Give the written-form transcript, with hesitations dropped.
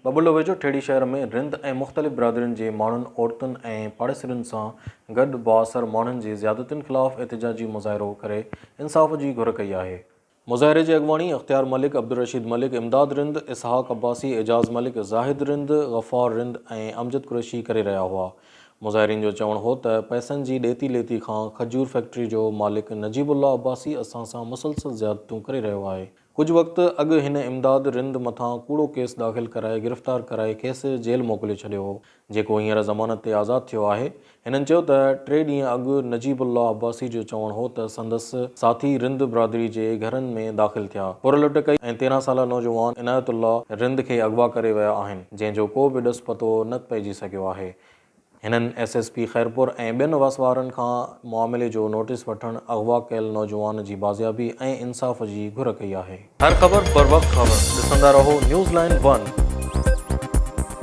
ٻٻرلوء ويجهو ٺيڙهي شهر ۾ رند ۽ مختلف برادرين جي ماڻهن عورتن ۽ پاڙيسرين سان گڏ بااثر ماڻهن جي زيادتين خلاف احتجاجي مظاهرو ڪري انصاف جي گهر ڪئي آهي. مظاهري جي اڳواڻي اختيار ملڪ، عبدالرشيد ملڪ، امداد رند، اسحاق عباسي، اعجاز ملڪ، زاهد رند، غفار رند ۽ امجد قريشي ڪري رهيا هئا. مظاهرين جو چوڻ هو ته پئسن جي ڏيتي ليتي کان کجور فيڪٽري جو مالڪ نجيب الله عباسي اسان سان مسلسل زيادتيون ڪري رهيو آهي. ڪجهه وقت اڳ هن امداد رند مٿان ڪوڙو ڪيس داخل ڪرائي گرفتار ڪرائي کيس جيل موڪلي ڇڏيو هو، جيڪو هينئر ضمانت تي آزاد ٿيو آهي. هنن چيو ته ٽي ڏينهن اڳ نجيب الله عباسي جو چوڻ هو ته سندس ساٿي رند برادري جي گهرن ۾ داخل ٿيا، ڦر لٽ ڪئي ۽ 13 سالا نوجوان عنايت الله رند کي اغوا ڪري ويا آهن، جنهن جو ڪو به ڏس پتو نه پئجي سگهيو آهي. هنن ايس ايس پي خيرپور ۽ ٻين وس وارن کان معاملي جو نوٽيس وٺڻ، اغوا ڪيل نوجوان جي بازيابي ۽ انصاف جي گهر ڪئي آهي. هر خبر بروقت خبر ڏسندا رهو نيوز لائين ون.